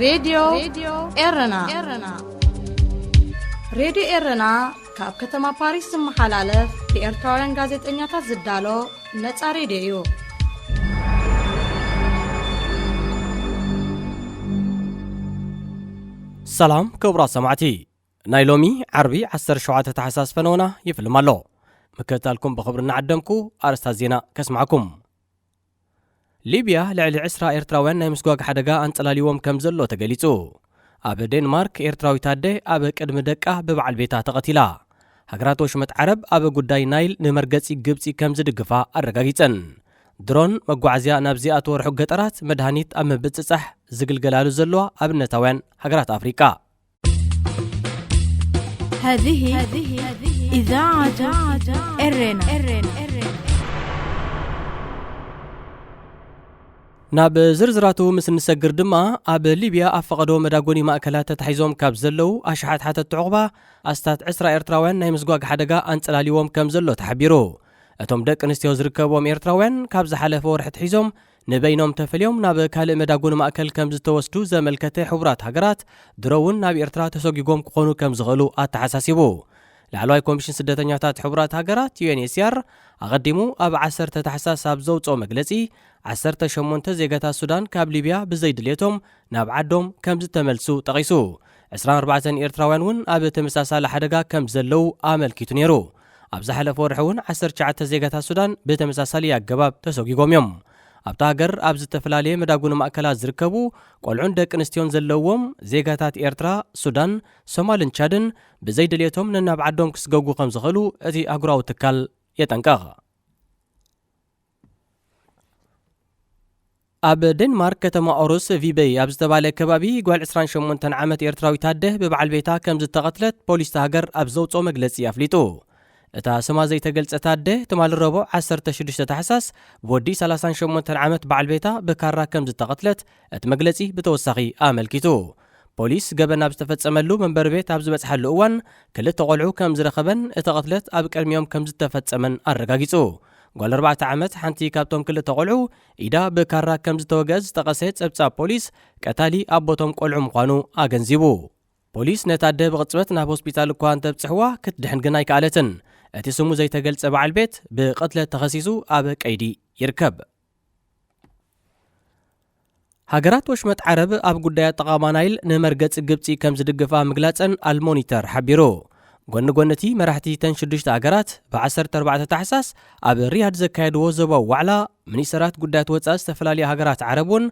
ሬድዮ ኤረና። ሬድዮ ኤረና ካብ ከተማ ፓሪስ ዝመሓላለፍ ብኤርትራውያን ጋዜጠኛታት ዝዳሎ ነጻ ሬድዮ እዩ። ሰላም ክቡራት ሰማዕቲ፣ ናይ ሎሚ ዓርቢ ዓሰርተ ሸውዓተ ታሕሳስ ፈነወና ይፍልም ኣሎ። ምክትታልኩም ብኽብሪ እናዓደምኩ ኣርእስታት ዜና ከስምዓኩም። ሊብያ ልዕሊ ዕስራ ኤርትራውያን ናይ ምስጓግ ሓደጋ ኣንጸላልይዎም ከም ዘሎ ተገሊጹ። ኣብ ዴንማርክ ኤርትራዊት ኣደ ኣብ ቅድሚ ደቃ ብበዓል ቤታ ተቐቲላ። ሃገራት ወሽመጥ ዓረብ ኣብ ጉዳይ ናይል ንመርገጺ ግብጺ ከም ዝድግፋ ኣረጋጊጸን። ድሮን መጓዓዝያ ናብ ዝኣተወ ርሑቕ ገጠራት መድሃኒት ኣብ ምብጽጻሕ ዝግልገላሉ ዘለዋ ኣብነታውያን ሃገራት ኣፍሪቃ። هذه إذاعة إرنا. ናብ ዝርዝራቱ ምስ እንሰግር ድማ፣ ኣብ ሊብያ ኣብ ፈቐዶ መዳጎኒ ማእከላት ተታሒዞም ካብ ዘለዉ ኣሽሓት ሓተትቲ ዑቕባ፣ ኣስታት ዕስራ ኤርትራውያን ናይ ምስጓግ ሓደጋ ኣንጸላልይዎም ከም ዘሎ ተሓቢሩ። እቶም ደቂ ኣንስትዮ ዝርከብዎም ኤርትራውያን፣ ካብ ዝሓለፈ ወርሒ ኣትሒዞም ንበይኖም ተፈልዮም ናብ ካልእ መዳጎኒ ማእከል ከም ዝተወስዱ ዘመልከተ ሕቡራት ሃገራት፣ ድሮ እውን ናብ ኤርትራ ተሰጒጎም ክኾኑ ከም ዝኽእሉ ኣተሓሳሲቡ። ላዕለዋይ ኮሚሽን ስደተኛታት ሕቡራት ሃገራት፣ ዩ ኤን ኤች ሲ ኣር፣ ኣቐዲሙ ኣብ ዓሰርተ ታሕሳስ ኣብ ዘውጽኦ መግለጺ፣ ዓሰርተ ሸሞንተ ዜጋታት ሱዳን ካብ ሊብያ ብዘይድልየቶም ናብ ዓዶም ከም ዝተመልሱ ጠቒሱ። ዕስራን ኣርባዕተን ኤርትራውያን እውን ኣብ ተመሳሳሊ ሓደጋ ከም ዘለዉ ኣመልኪቱ ነይሩ። ኣብ ዝሓለፈ ወርሒ እውን ዓሰርተ ትሽዓተ ዜጋታት ሱዳን ብተመሳሳሊ ኣገባብ ተሰጒጎም እዮም። ኣብታ ሃገር ኣብ ዝተፈላለየ መዳጎኒ ማእከላት ዝርከቡ ቆልዑን ደቂ ኣንስትዮን ዘለውዎም ዜጋታት ኤርትራ፣ ሱዳን፣ ሶማልን ቻድን ብዘይድልየቶም ነናብ ዓዶም ክስገጉ ከም ዝኽእሉ እቲ ኣህጉራዊ ትካል የጠንቅቕ። ኣብ ዴንማርክ ከተማ ኦሩስ ቪበይ ኣብ ዝተባለ ከባቢ ጓል ዕስራን ሸሞንተን ዓመት ኤርትራዊት ኣደ ብበዓል ቤታ ከም ዝተቐትለት ፖሊስ እታ ሃገር ኣብ ዘውጽኦ መግለጺ ኣፍሊጡ። እታ ስማ ዘይተገልጸት ኣደ ትማሊ ረቡዕ ዓሰርተ ሽዱሽተ ታሕሳስ ብወዲ ሰላሳን ሸሞንተን ዓመት በዓል ቤታ ብካራ ከም ዝተቐትለት እቲ መግለጺ ብተወሳኺ ኣመልኪቱ። ፖሊስ ገበን ኣብ ዝተፈጸመሉ መንበሪ ቤት ኣብ ዝበጽሓሉ እዋን ክልተ ቆልዑ ከም ዝረኸበን እቲ ቅትለት ኣብ ቅድሚኦም ከም ዝተፈጸመን ኣረጋጊጹ። ጓል ኣርባዕተ ዓመት ሓንቲ ካብቶም ክልተ ቆልዑ ኢዳ ብካራ ከም ዝተወግአት ዝጠቐሰ ጸብጻብ ፖሊስ፣ ቀታሊ ኣቦቶም ቆልዑ ምዃኑ ኣገንዚቡ። ፖሊስ ነታ ኣደ ብቕጽበት ናብ ሆስፒታል እኳ እንተብጽሕዋ ክትድሕን ግን ኣይከኣለትን። እቲ ስሙ ዘይተገልጸ በዓል ቤት ብቕትለት ተኸሲሱ ኣብ ቀይዲ ይርከብ። ሃገራት ወሽመጥ ዓረብ ኣብ ጉዳይ ኣጠቓቕማ ናይል ንመርገጺ ግብጺ ከም ዝድግፋ ምግላጸን ኣልሞኒተር ሓቢሩ። ጎኒ ጎኒ እቲ መራሕቲ እተን ሽዱሽተ ሃገራት ብ ዓሰርተ ኣርባዕተ ታሕሳስ ኣብ ሪያድ ዘካየድዎ ዞባዊ ዋዕላ፣ ሚኒስተራት ጉዳያት ወጻኢ ዝተፈላለያ ሃገራት ዓረብ እውን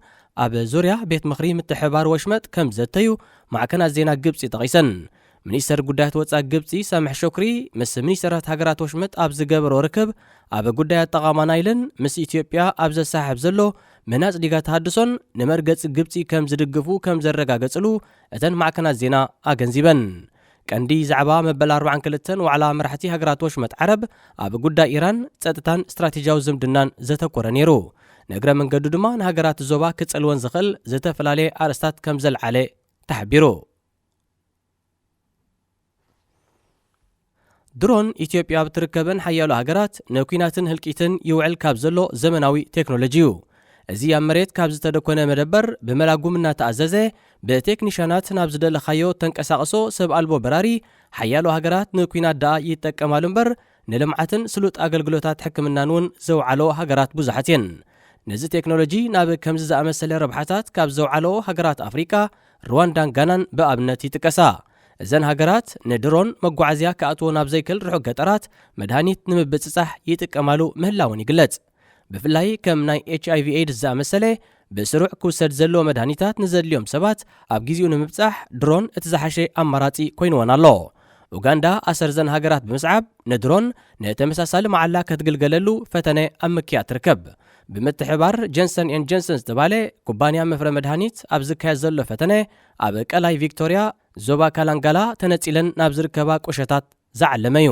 ኣብ ዙርያ ቤት ምኽሪ ምትሕብባር ወሽመጥ ከም ዘተዩ ማዕከናት ዜና ግብጺ ጠቒሰን። ሚኒስተር ጉዳያት ወጻኢ ግብጺ ሳምሕ ሹክሪ ምስ ሚኒስተራት ሃገራት ወሽመጥ ኣብ ዝገበሮ ርክብ፣ ኣብ ጉዳይ ኣጠቓቕማ ናይልን ምስ ኢትዮጵያ ኣብ ዘሰሓሕብ ዘሎ ምህናጽ ዲጋ ተሃድሶን ንመርገጺ ግብጺ ከም ዝድግፉ ከም ዘረጋገጽሉ እተን ማዕከናት ዜና ኣገንዚበን። ቀንዲ ዛዕባ መበል ኣርባዓን ክልተን ዋዕላ መራሕቲ ሃገራት ወሽመጥ ዓረብ ኣብ ጉዳይ ኢራን፣ ጸጥታን ስትራቴጂያዊ ዝምድናን ዘተኮረ ነይሩ። ንእግረ መንገዱ ድማ ንሃገራት ዞባ ክጸልወን ዝኽእል ዝተፈላለየ ኣርእስታት ከም ዘልዓለ ተሓቢሩ። ድሮን ኢትዮጵያ ኣብ ትርከበን ሓያሎ ሃገራት ንኲናትን ህልቂትን ይውዕል ካብ ዘሎ ዘመናዊ ቴክኖሎጂ እዩ። እዚ ኣብ መሬት ካብ ዝተደኮነ መደበር ብመላጉም እናተኣዘዘ ብቴክኒሻናት ናብ ዝደለኻዮ ተንቀሳቕሶ ሰብ ኣልቦ በራሪ ሓያሎ ሃገራት ንኲናት ደኣ ይጠቀማሉ እምበር ንልምዓትን ስሉጥ ኣገልግሎታት ሕክምናን እውን ዘውዓሎ ሃገራት ብዙሓት እየን። ነዚ ቴክኖሎጂ ናብ ከምዚ ዝኣመሰለ ረብሓታት ካብ ዘውዓሎ ሃገራት ኣፍሪቃ ሩዋንዳን ጋናን ብኣብነት ይጥቀሳ። እዘን ሃገራት ንድሮን መጓዓዝያ ክኣትዎ ናብ ዘይክእል ርሑቕ ገጠራት መድሃኒት ንምብጽጻሕ ይጥቀማሉ ምህላወን ይግለጽ። ብፍላይ ከም ናይ ኤች ኣይ ቪ ኤድስ ዝኣመሰለ ብስሩዕ ክውሰድ ዘለዎ መድሃኒታት ንዘድልዮም ሰባት ኣብ ግዜኡ ንምብጻሕ ድሮን እቲ ዝሓሸ ኣማራጺ ኮይንወን ኣሎ። ኡጋንዳ ኣሰር እዘን ሃገራት ብምስዓብ ንድሮን ንተመሳሳሊ መዓላ ከትግልገለሉ ፈተነ ኣብ ምክያድ ትርከብ። ብምትሕባር ጀንሰን ኤን ጀንሰን ዝተባለ ኩባንያ መፍረ መድሃኒት ኣብ ዝካየድ ዘሎ ፈተነ ኣብ ቀላይ ቪክቶርያ ዞባ ካላንጋላ ተነጺለን ናብ ዝርከባ ቁሸታት ዝዓለመ እዩ።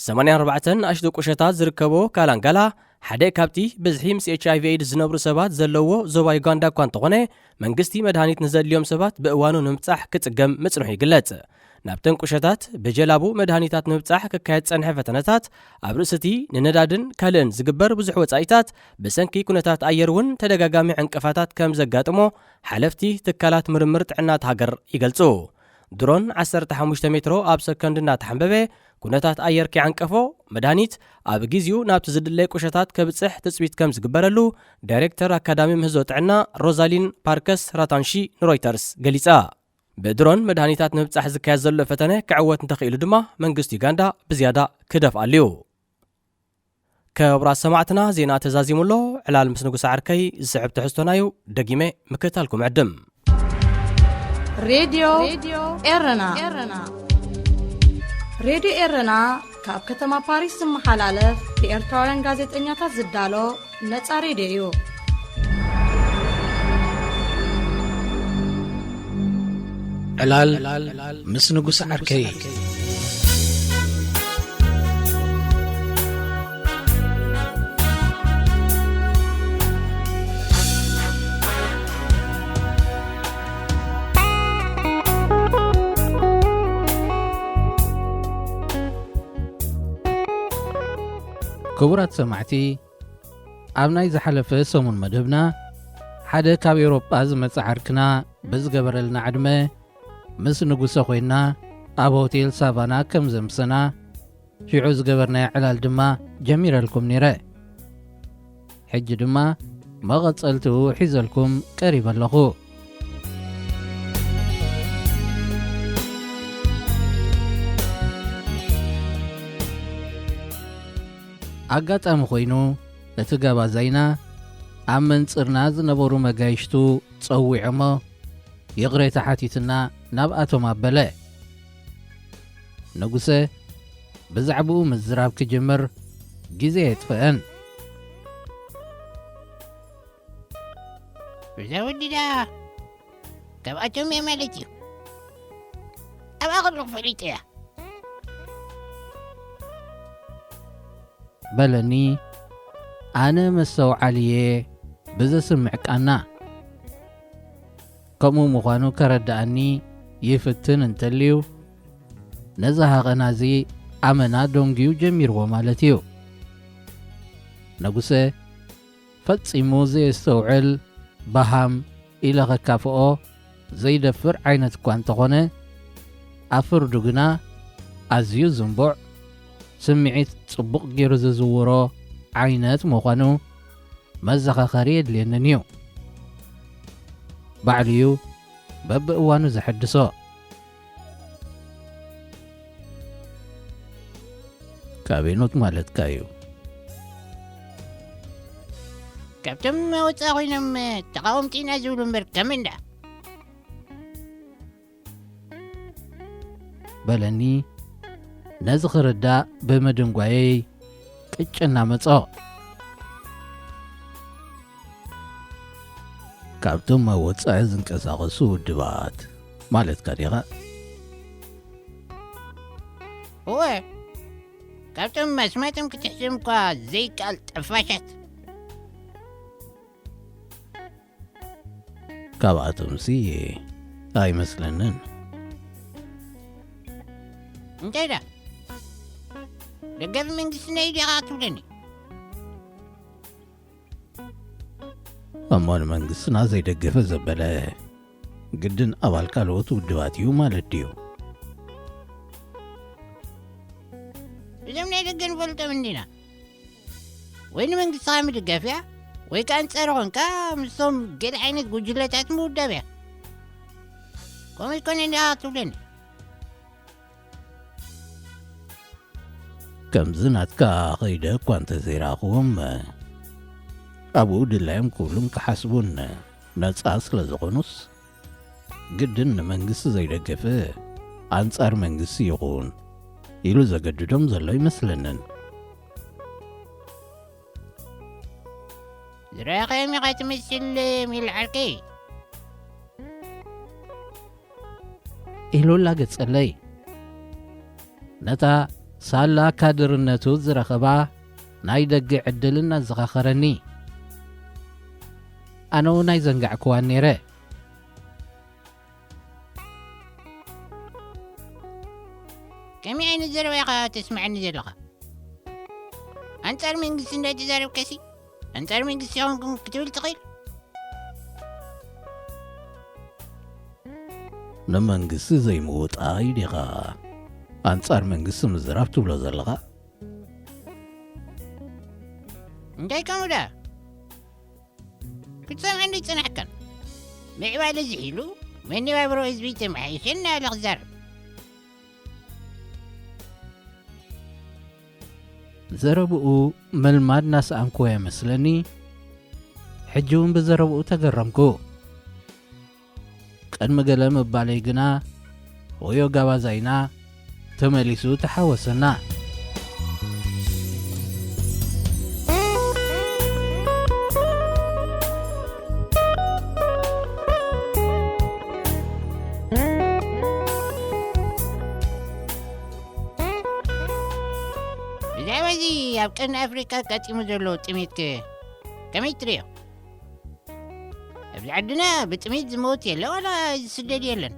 ሰማንያን ኣርባዕተን ንኣሽቱ ቁሸታት ዝርከቦ ካላንጋላ ሓደ ካብቲ ብዝሒ ምስ ኤች ኣይ ቪ ኤድስ ዝነብሩ ሰባት ዘለዎ ዞባ ዩጋንዳ እኳ እንተኾነ፣ መንግስቲ መድሃኒት ንዘድልዮም ሰባት ብእዋኑ ንምብጻሕ ክጽገም ምጽንሑ ይግለጽ። ናብተን ቁሸታት ብጀላቡ መድሃኒታት ንምብጻሕ ክካየድ ዝጸንሐ ፈተነታት፣ ኣብ ርእሲ እቲ ንነዳድን ካልእን ዝግበር ብዙሕ ወጻኢታት፣ ብሰንኪ ኩነታት ኣየር እውን ተደጋጋሚ ዕንቅፋታት ከም ዘጋጥሞ ሓለፍቲ ትካላት ምርምር ጥዕና እታ ሃገር ይገልጹ። ድሮን ዓሰርተ ሓሙሽተ ሜትሮ ኣብ ሰከንድ እናተሓንበበ ኩነታት ኣየር ከይዓንቀፎ፣ መድሃኒት ኣብ ግዜኡ ናብቲ ዝድለ ቁሸታት ከብጽሕ ትጽቢት ከም ዝግበረሉ ዳይሬክተር ኣካዳሚ ምህዞ ጥዕና ሮዛሊን ፓርከስ ራታንሺ ንሮይተርስ ገሊጻ። ብድሮን መድሃኒታት ንምብጻሕ ዝካየድ ዘሎ ፈተነ ክዕወት እንተኽኢሉ ድማ መንግስቲ ዩጋንዳ ብዝያዳ ክደፍኣሉ እዩ። ክቡራት ሰማዕትና፣ ዜና ተዛዚሙ ኣሎ። ዕላል ምስ ንጉስ ዓርከይ ዝስዕብ ትሕዝቶና እዩ። ደጊመ ምክትታልኩም ዕድም። ሬድዮ ኤረና። ሬድዮ ኤረና ካብ ከተማ ፓሪስ ዝመሓላለፍ ብኤርትራውያን ጋዜጠኛታት ዝዳሎ ነጻ ሬድዮ እዩ። ዕላል ምስ ንጉስ ዓርከይ። ክቡራት ሰማዕቲ፣ ኣብ ናይ ዝሓለፈ ሰሙን መደብና፣ ሓደ ካብ ኤውሮጳ ዝመጽእ ዓርክና ብዝገበረልና ዕድመ፣ ምስ ንጉሰ ኮይና ኣብ ሆቴል ሳቫና ከም ዘምሰና፣ ሽዑ ዝገበርናዮ ዕላል ድማ ጀሚረልኩም ነይረ። ሕጂ ድማ መቐጸልትኡ ሒዘልኩም ቀሪበ ኣለኹ። ኣጋጣሚ ኮይኑ፣ እቲ ጋባዛይና ኣብ መንጽርና ዝነበሩ መጋይሽቱ ጸዊዖሞ፣ ይቕሬታ ሓቲትና ናብኣቶም ኣበለ። ንጉሰ ብዛዕባኡ ምዝራብ ክጅምር ግዜ የጥፍአን። እዛ ወዲ ደኣ ካብኣቶም እያ ማለት እዩ። ኣብኣ ከለኹ ፈሊጠያ። በለኒ። ኣነ መስተውዓሊየ ብዘስምዕ ቃና። ከምኡ ምዃኑ ከረድኣኒ ይፍትን እንተልዩ፣ ነዚ ሃቐና እዚ ኣመና ደንጉዩ ጀሚርዎ ማለት እዩ። ንጉሰ ፈጺሙ ዘየስተውዕል በሃም ኢለ ከካፍኦ ዘይደፍር ዓይነት እኳ እንተኾነ፣ ኣብ ፍርዱ ግና ኣዝዩ ዝንቡዕ፣ ስምዒት ጽቡቕ ገይሩ ዝዝውሮ ዓይነት ምዃኑ መዘኻኸሪ የድልየንን እዩ። ባዕሉ እዩ በብእዋኑ ዘሐድሶ። ካቤኖት ማለትካ እዩ። ካብቶም ወፃ ኮይኖም ተቃወምቲ ኢና ዝብሉ እምበር ከም እንዳ በለኒ። ነዚ ክርዳእ ብምድንጓየይ ቅጭ እናመጾ። ካብቶም ኣብ ወጻኢ ዝንቀሳቐሱ ውድባት ማለትካ ዲኻ? እወ፣ ካብቶም ኣስማቶም ክትሕዞም እኳ ዘይከኣል ጠፋሻት። ካብኣቶምሲ ኣይመስለንን። እንታይ ዳ ደገፍ መንግስትና እዩ ዲኻ ክትብለኒ? እሞ ንመንግስትና ዘይደገፈ ዘበለ ግድን ኣባል ካልኦት ውድባት እዩ ማለት ድዩ? እዞም ናይ ደገ ንፈልጦም እንዲና። ወይ ንመንግስትኻ ምድጋፍ እያ፣ ወይ ከኣ ኣንጻሩ ኾንካ ምስቶም ገለ ዓይነት ጉጅለታት ምውዳብ እያ። ከምኡ ይኮነ እንዲኻ ክትብለኒ? ከምዚ ናትካ ኸይደ እኳ እንተዘይረኣኽዎም፣ ኣብኡ ድላዮም ክብሉን ክሓስቡን ነጻ ስለ ዝኾኑስ፣ ግድን ንመንግስቲ ዘይደገፈ ኣንጻር መንግስቲ ይኹን ኢሉ ዘገድዶም ዘሎ ኣይመስለንን። ዝረኣኻዮም ኢኻ ትመስል ሚል ዓርከይ። ኢሉ ላገጸለይ። ነታ ሳላ ካድርነቱ ዝረኸባ ናይ ደገ ዕድል እናዘኻኸረኒ። ኣነ እውን ኣይዘንጋዕክዋን ነይረ። ከመይ ዓይነት ዘረባ ኢኻ ተስምዐኒ ዘለኻ? ኣንጻር መንግስቲ እንዳተዛረብካሲ፣ ኣንጻር መንግስቲ ይኸውን ክትብል ትኽእል? ንመንግስቲ ዘይምውጣይ ዲኻ ኣንጻር መንግስቲ ምዝራብ ትብሎ ዘለኻ? እንታይ ከምኡ ደኣ? ክትሰምዐኒ ኣይጸናሕካን። ምዕባለ ዝሒሉ፣ መነባብሮ ህዝቢ ተመሓይሸ እናበለ ክዛረብ። ዘረብኡ ምልማድ እናሰኣንክዎ እየ መስለኒ። ሕጂ እውን ብዘረብኡ ተገረምኩ። ቅድሚ ገለ ምባለይ ግና፣ ወዮ ጋባዛይና ተመሊሱ ተሓወሰና። ብዛዕባ እዚ ኣብ ቀርኒ ኣፍሪቃ ኣጋጢሙ ዘሎ ጥሜት ከ ከመይ ትርእዮ? ኣብዚ ዓድና ብጥሜት ዝመውት የለ ዋላ ዝስደድ የለን።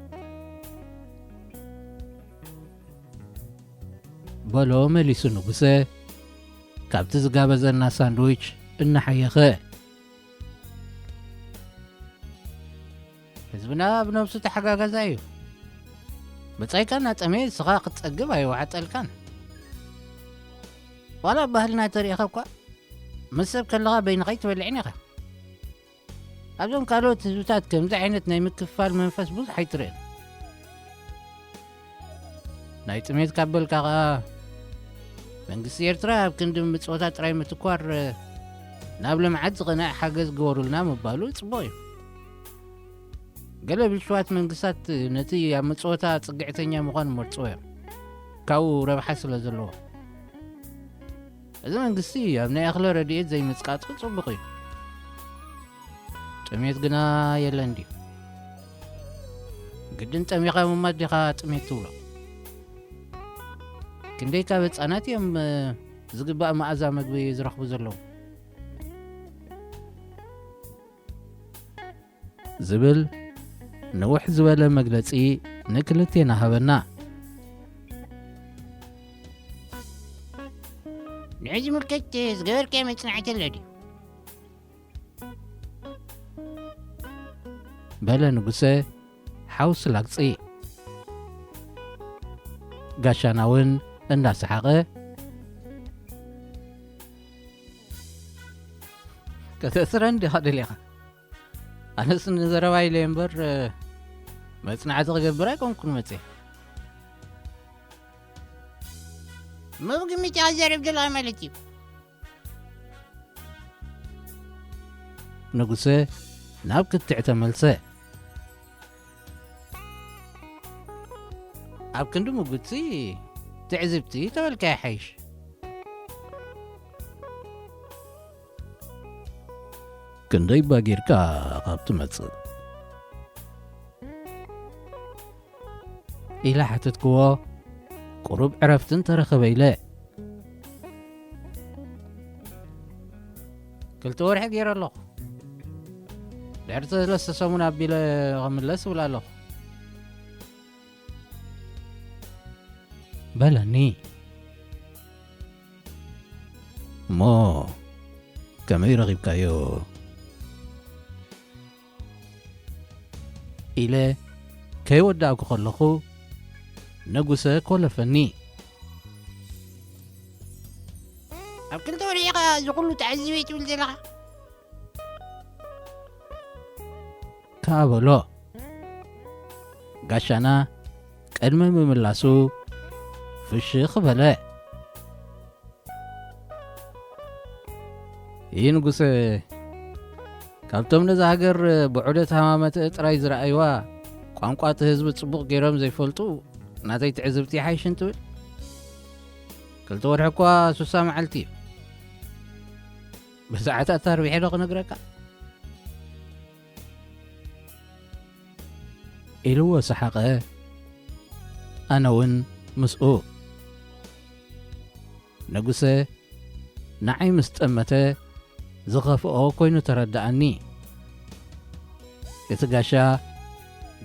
በሎ መሊሱ ንጉሰ፣ ካብቲ ዝጋበዘና ሳንድዊች እናሓየኸ። ህዝብና ብነብሱ ተሓጋጋዛይ እዩ። መጻኢካ እናጠመየ ንስኻ ክትጸግብ ኣይወዓጠልካን። ዋላ ኣብ ባህልና ተሪኢኻ እኳ፣ ምስ ሰብ ከለኻ በይንኻ ኣይትበልዕን ኢኻ። ኣብዞም ካልኦት ህዝብታት ከምዚ ዓይነት ናይ ምክፍፋል መንፈስ ብዙሕ ኣይትርእን። ናይ ጥሜት ካብ በልካ ኸኣ፣ መንግስቲ ኤርትራ ኣብ ክንዲ ምጽወታ ጥራይ ምትኳር፣ ናብ ልምዓት ዝቐንዐ ሓገዝ ግበሩልና ምባሉ ጽቡቕ እዩ። ገለ ብልሽዋት መንግስታት ነቲ ኣብ ምጽወታ ጽግዕተኛ ምዃን ይመርጽዎ እዮም፣ ካብኡ ረብሓ ስለ ዘለዎ። እዚ መንግስቲ ኣብ ናይ እኽሊ ረድኤት ዘይምጽቃጡ ጽቡቕ እዩ። ጥሜት ግና የለን ድዩ? ግድን ጠሚኻ ምማት ዲኻ ጥሜት ትብሎ? ክንደይ ካብ ህጻናት እዮም፣ እ፣ ዝግባእ መኣዛ መግቢ ዝረኽቡ ዘለዉ? ዝብል ንውሕ ዝበለ መግለጺ ንክልቴና ሃበና። ንሕዚ ምልከት ዝገበርካዮ መጽናዕቲ ኣሎ ድዩ? በለ ንጉሰ ሓውሲ ላግጺ። ጋሻና እውን እንዳሰሓቐ፣ ከተእስረኒ ዲኻ ደሊኻ? ኣነስ ንዘረባ ኢለ እምበር፣ መጽናዕቲ ክገብር ኣይኮንኩን መጽየ። እሞ ብግምት ኢኻ ትዛረብ ዘለኻ ማለት እዩ። ንጉሰ ናብ ክትዕ ተመልሰ። ኣብ ክንዲ ምጉትሲ ትዕዝብቲ ተበልካ ይሓይሽ። ክንደይ ባጊርካ ካብ ትመጽእ? ኢለ ሓተትክዎ። ቁሩብ ዕረፍቲ እንተረኸበ ኢለ። ክልተ ወርሒ ገይረ ኣለኹ። ድሕሪ ሰለስተ ሰሙን ኣቢለ ክምለስ እብል ኣለኹ። በለኒ። እሞ ከመይ ረኺብካዮ? ኢለ ከይወዳእኩ ከለኹ ንጉሰ ኮለፈኒ። ኣብ ክልተ ወርሒ ኢኻ እዚ ኩሉ ተዓዚበ ትብል ዘለኻ? ከኣ በሎ። ጋሻና ቅድሚ ምምላሱ ፍሽኽ በለ። ይህ ንጉሰ፣ ካብቶም ነዛ ሃገር ብዑደት ሃማመተ ጥራይ ዝረኣይዋ፣ ቋንቋ እቲ ህዝቢ ጽቡቕ ገይሮም ዘይፈልጡ ናተይ ትዕዝብቲ ይሓይሽን ትብል? ክልተ ወርሒ እኳ ሱሳ መዓልቲ እዩ። ብሰዓታት ኣርቢሐ ዶ ክነግረካ? ኢልዎ ሰሓቐ። ኣነ እውን ምስኡ። ንጉሰ ንዓይ ምስ ጠመተ ዝኸፍኦ ኮይኑ ተረድኣኒ። እቲ ጋሻ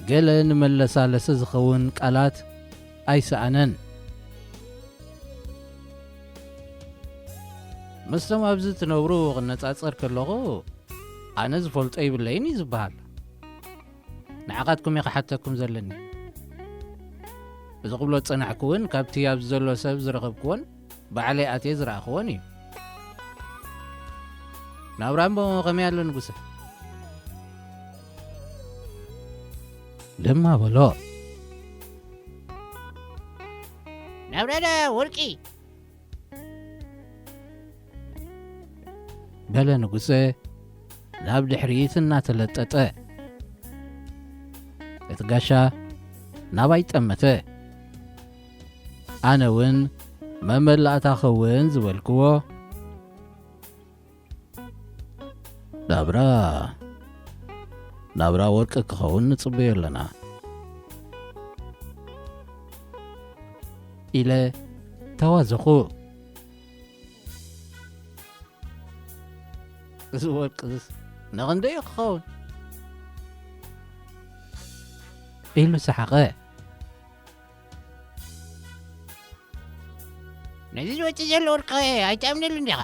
ገለ ንመለሳለሲ ዝኸውን ቃላት ኣይሰኣነን። ምስቶም ኣብዚ ትነብሩ ክነጻጸር ከለኹ፣ ኣነ ዝፈልጦ ይብለይን እዩ ዝበሃል። ንዓኻትኩም እየ ክሓተኩም ዘለኒ። እዚ ክብሎ ዝጸናሕኩ እውን ካብቲ ኣብዚ ዘሎ ሰብ ዝረኸብኩዎን ባዕለይ ኣትየ ዝረኣኽዎን እዩ። ናብራ እሞ ከመይ ኣሎ ንጉሰ? ድማ በሎ። ናብራ ዳ ወርቂ? በለ ንጉሰ ናብ ድሕሪት እናተለጠጠ። እቲ ጋሻ ናባይ ጠመተ። ኣነ እውን መመላእታ ኸውን ዝበልክዎ፣ ናብራ፣ ናብራ ወርቂ ክኸውን ንጽበዮ ኣለና ኢለ ተዋዘኹ። እዚ ወርቂ እዚስ ንኽንደይ እዩ ክኸውን? ኢሉ ሰሓቐ። ነዚ ዝወጽእ ዘሎ ወርቂ ኣይትኣምነሉን ዲኻ?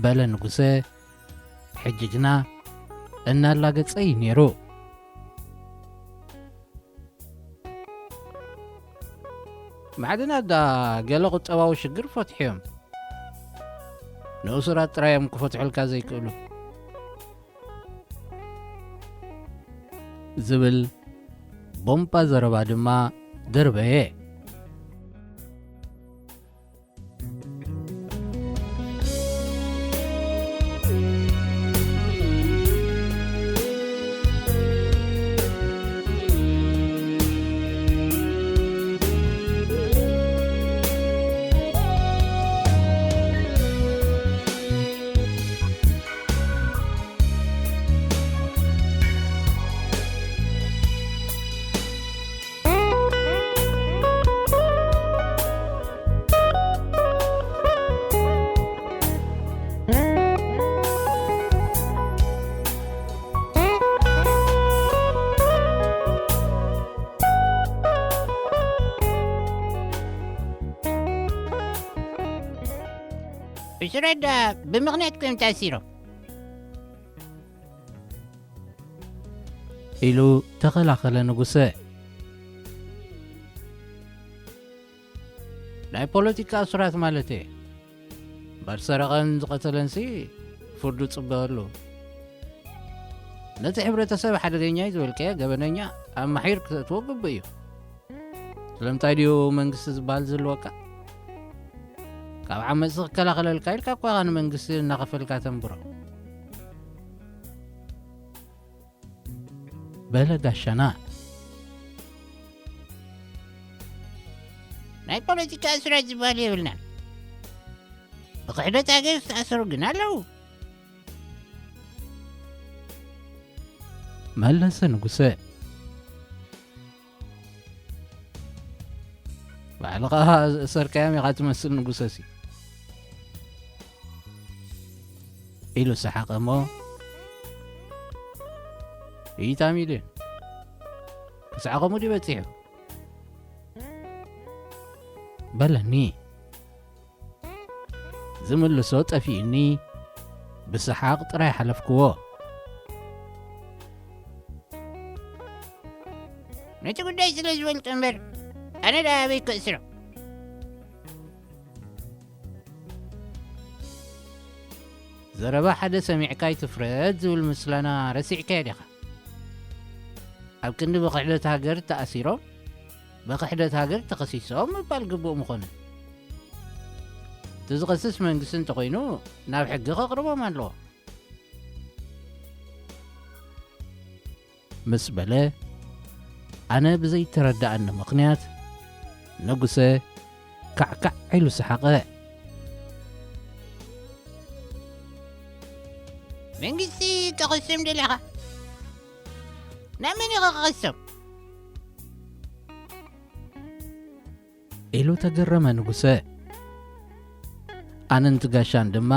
በለ ንጉሰ። ሕጂ ግና እናላገጸ እዩ ነይሩ። ማዕድናት ዳ ገለ ቁጠባዊ ሽግር ፈትሑ እዮም። ንእሱራት ጥራይ እዮም ክፈትሑልካ ዘይክእሉ። ዝብል ቦምባ ዘረባ ድማ ደርበየ። ብስረዳ ብምኽንያት ከም ተኣሲሮም ኢሉ ተኸላኸለ ንጉሰ። ናይ ፖለቲካ እሱራት ማለት እየ። እምበር ሰረቐን ዝቐተለንሲ ፍርዱ ጽበ ኣለዎ። ነቲ ሕብረተሰብ ሓደገኛ እዩ ዝበልካዮ ገበነኛ ኣማሒር ክተእትዎ ግቡእ እዩ። ስለምንታይ ድዩ መንግስቲ ዝበሃል ዝህልወካ? ካብ ዓመፅቲ ክከላኸለልካ ኢልካ እኳ ኢኻ ንመንግስቲ እናኸፈልካ ተንብሮ። በለ ጋሻና። ናይ ፖለቲካ እስራት ዝበሃል የብልናን። ብክሕደት ሃገር ዝተኣሰሩ ግን ኣለዉ። መለሰ ንጉሰ። ባዕልኻ ዝእሰርካዮም ኢኻ ትመስል ንጉሰሲ። ኢሉ ሰሓቐ እሞ፣ ኢታ ሚልዮን ክሳዕ ከምኡ ድዩ በጺሑ? በለኒ። ዝምልሶ ጠፊኡኒ፣ ብሰሓቕ ጥራይ ሓለፍክዎ። ነቲ ጉዳይ ስለ ዝፈልጦ እምበር፣ ኣነ ደኣ ኣበይ ከእስሮ? ዘረባ ሓደ ሰሚዕካ ኣይትፍረድ ዝብል ምስላና ረሲዕካዮ ዲኻ? ኣብ ክንዲ ብክሕደት ሃገር ተኣሲሮም፣ ብክሕደት ሃገር ተኸሲሶም ምባል ግቡእ ምኾነ። እቲ ዝኸስስ መንግስቲ እንተኾይኑ፣ ናብ ሕጊ ከቕርቦም ኣለዎ። ምስ በለ፣ ኣነ ብዘይተረድኣኒ ምኽንያት፣ ንጉሰ ካዕካዕ ኢሉ ሰሓቐ። መንግስቲ ከኸሶም ደሊኻ? ናብ መን ኢኻ ከኸሶም? ኢሉ ተገረመ ንጉሰ። ኣነን ትጋሻን ድማ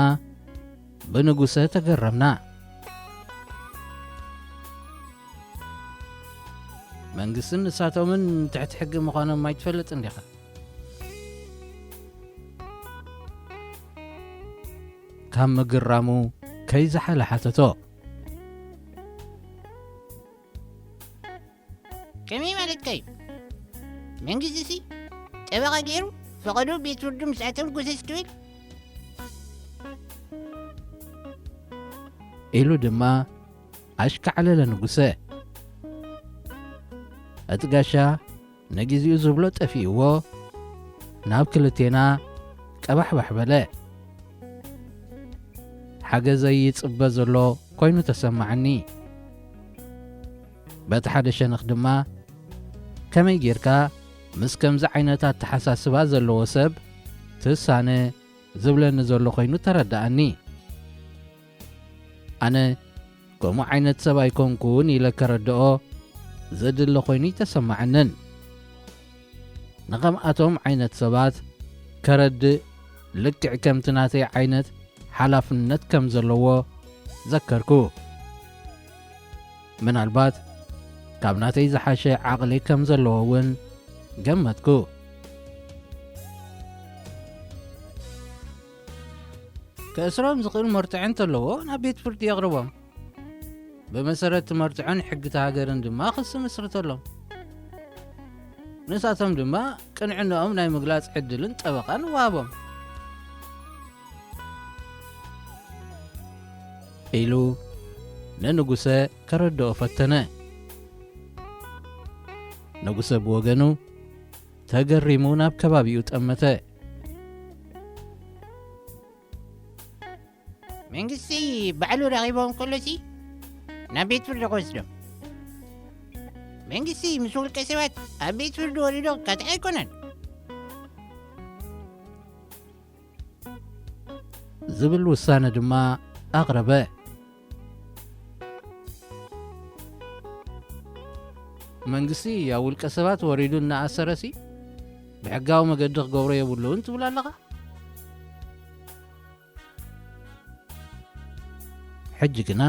ብንጉሰ ተገረምና። መንግስትን ንሳቶምን ትሕቲ ሕጊ ምዃኖም ኣይትፈልጥን ዲኻ? ካብ ምግርራሙ ከይዝሓለ ሓተቶ። ከመይ ማለትካ እዩ? መንግስቲ ሲ ጠበቓ ገይሩ ፈቐዶ ቤት ፍርዱ ምስኣቶም ጎሰስ ክብል? ኢሉ ድማ ኣሽካዕለለ ንጉሰ። እቲ ጋሻ ንግዚኡ ዝብሎ ጠፊእዎ ናብ ክልቴና ቀባሕባሕ በለ። ሓገዘይ ይጽበ ዘሎ ኮይኑ ተሰማዓኒ። በቲ ሓደ ሸነኽ ድማ ከመይ ጌርካ ምስ ከምዚ ዓይነት ኣተሓሳስባ ዘለዎ ሰብ ትሳነ ዝብለኒ ዘሎ ኮይኑ ተረዳኣኒ። ኣነ ከምኡ ዓይነት ሰብ ኣይኮንኩን ኢለ ከረድኦ ዘድሊ ኮይኑ ኣይተሰማዓንን። ንኸምኣቶም ዓይነት ሰባት ከረድእ ልክዕ ከምቲ ናተይ ዓይነት ሓላፍነት ከም ዘለዎ ዘከርኩ። ምናልባት ካብ ናተይ ዝሓሸ ዓቕሊ ከም ዘለዎ እውን ገመትኩ። ከእስሮም ዝኽእል መርትዖ እንተለዎ ናብ ቤት ፍርዲ የቕርቦም። ብመሰረት እቲ መርትዖን ሕጊ እታ ሃገርን ድማ ክሲ መስርተሎም። ንሳቶም ድማ ቅንዕናኦም ናይ ምግላጽ ዕድልን ጠበቓን ወሃቦም። ኢሉ ንንጉሰ ከረድኦ ፈተነ። ንጉሰ ብወገኑ ተገሪሙ ናብ ከባቢኡ ጠመተ። መንግስቲ ባዕሉ ረኺቦም ከሎሲ ናብ ቤት ፍርዲ ክወስዶም። መንግስቲ ምስ ውልቀ ሰባት ኣብ ቤት ፍርዲ ወሪዶ ካትዕ ኣይኮነን። ዝብል ውሳነ ድማ ኣቕረበ። መንግስቲ ኣብ ውልቀ ሰባት ወሪዱ እናኣሰረሲ ብሕጋዊ መገዲ ክገብሮ የብሉን ትብል ኣለኻ? ሕጂ ግና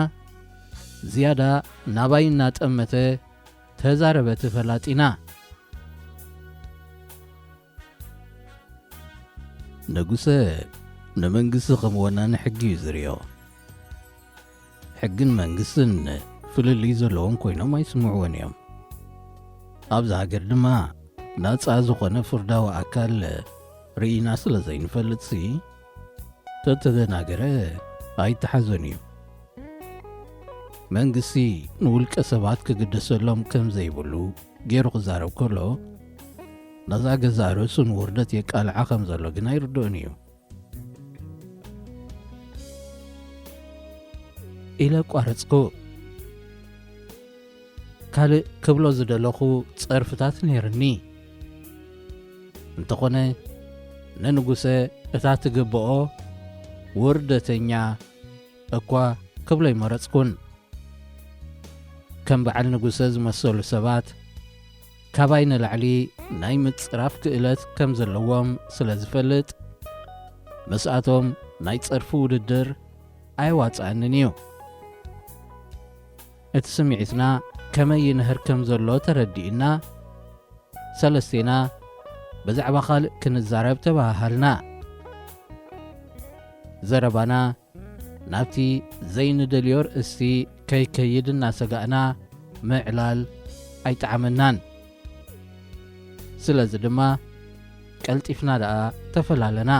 ዝያዳ ናባይ እናጠመተ ተዛረበ እቲ ፈላጢና። ንጉሰ ንመንግስቲ ከም ወናኒ ሕጊ እዩ ዝርእዮ። ሕግን መንግስትን ፍልልይ ዘለዎም ኮይኖም ኣይስምዕዎን እዮም። ኣብዚ ሃገር ድማ ናጻ ዝኾነ ፍርዳዊ ኣካል ርኢና ስለ ዘይንፈልጥሲ፣ ተተደናገረ ኣይተሓዞን እዩ። መንግስቲ ንውልቀ ሰባት ክግደሰሎም ከም ዘይብሉ ገይሩ ክዛረብ ከሎ፣ ነዛ ገዛእ ርእሱ ንውርደት የቃልዓ ከም ዘሎ ግና ይርድኦን እዩ። ኢለ ኣቋረጽኩ። ካልእ ክብሎ ዝደለኹ ጸርፍታት ነይርኒ። እንተኾነ፣ ንንጉሰ እታ ትግብኦ ውርደተኛ እኳ ክብሎ ኣይመረጽኩን። ከም በዓል ንጉሰ ዝመሰሉ ሰባት ካባይ ንላዕሊ ናይ ምጽራፍ ክእለት ከም ዘለዎም ስለ ዝፈልጥ፣ ምስኣቶም ናይ ጸርፊ ውድድር ኣየዋጽኣንን እዩ። እቲ ስምዒትና ከመይ ይንህር ከም ዘሎ ተረዲእና፣ ሰለስቴና ብዛዕባ ካልእ ክንዛረብ ተባሃሃልና። ዘረባና ናብቲ ዘይንደልዮ ርእስቲ ከይከይድ እናሰጋእና ምዕላል ኣይጠዓመናን። ስለዚ ድማ ቀልጢፍና ደኣ ተፈላለና።